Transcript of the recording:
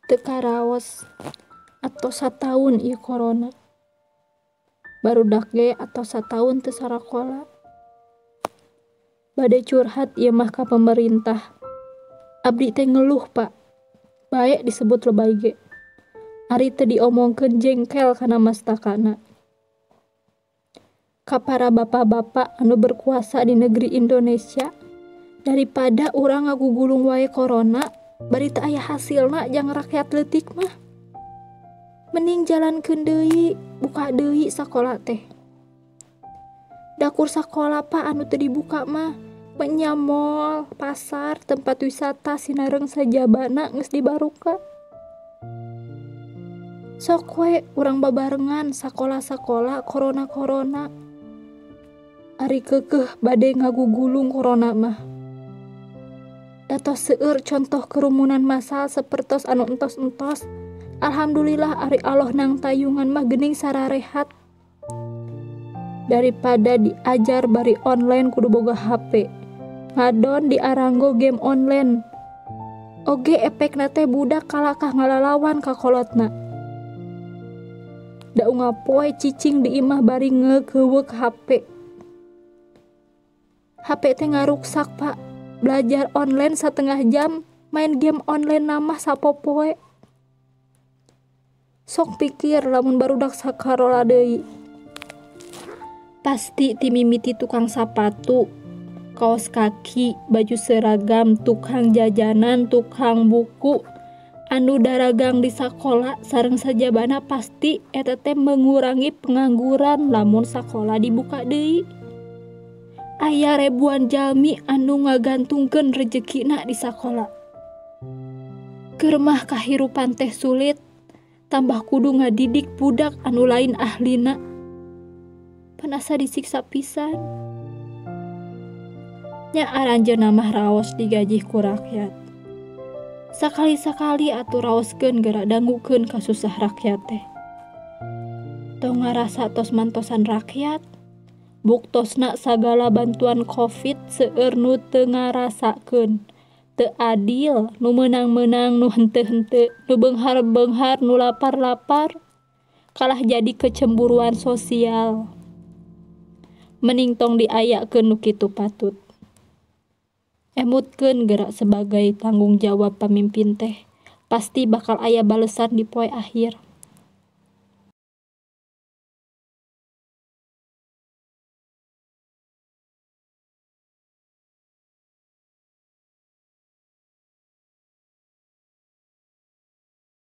Teu karaos atos sataun ieu korona. Barudak ge atos sataun teu sarakola. Bade curhat ieu mah ka pemerintah. Abdi teh ngeluh, Pak. Bae disebut lebay ge. Ari teu diomongkeun jengkel kana mastakana. Ka para bapak-bapak anu berkuasa di negeri Indonesia, daripada urang ngagugulung wae korona bari teu aya hasilna jang rakyat leutik mah. Mending jalankeun deui, buka deui sakola teh. Da kur sakola, Pak, anu teu dibuka mah, menya mall, pasar, tempat wisata sinareng sajabana geus dibaruka. Sok we urang babarengan sakola-sakola korona-korona. Ari keukeuh bade ngagugulung korona mah. Da tos seueur contoh kerumunan massal sapertos anu entos-entos. Alhamdulillah ari Allah nang tayungan mah geuning sararehat. Daripada diajar bari online kudu boga HP. Ngadon diaranggo game online. Oge efekna teh budak kalakah ngalalawan ka kolotna. Da unggal poe cicing di imah bari ngeukeweuk HP. HP teh ngaruksak, Pak. Belajar online satengah jam, main game online namah sapopoe. Sok pikir lamun barudak sakarola deui. Pasti ti mimiti tukang sapatu, kaos kaki, baju seragam, tukang jajanan, tukang buku, anu daragang di sakola sareng sajabana pasti eta teh mengurangi pengangguran lamun sakola dibuka deui. Aya ribuan jalmi anu ngagantungkeun rejekina di sakola. Keur mah kahirupan teh sulit, tambah kudu ngadidik budak anu lain ahlina. Pan asa disiksa pisan. Nya aranjeunna mah raos digajih ku rakyat. Sakali-sakali atuh raoskeun geura dangukeun kasusah rakyat teh. Tong ngarasa tos mantosan rakyat. Buktosna sagala bantuan Covid seueur nu teu ngarasakeun. Teu adil, nu meunang-meunang, nu henteu-henteu, nu beunghar-beunghar, nu lapar-lapar, kalah jadi kecemburuan sosial. Mending tong diayakeun nu kitu patut. Emutkeun geura sebagai tanggung jawab pamimpin teh, pasti bakal aya balesan di poe akhir.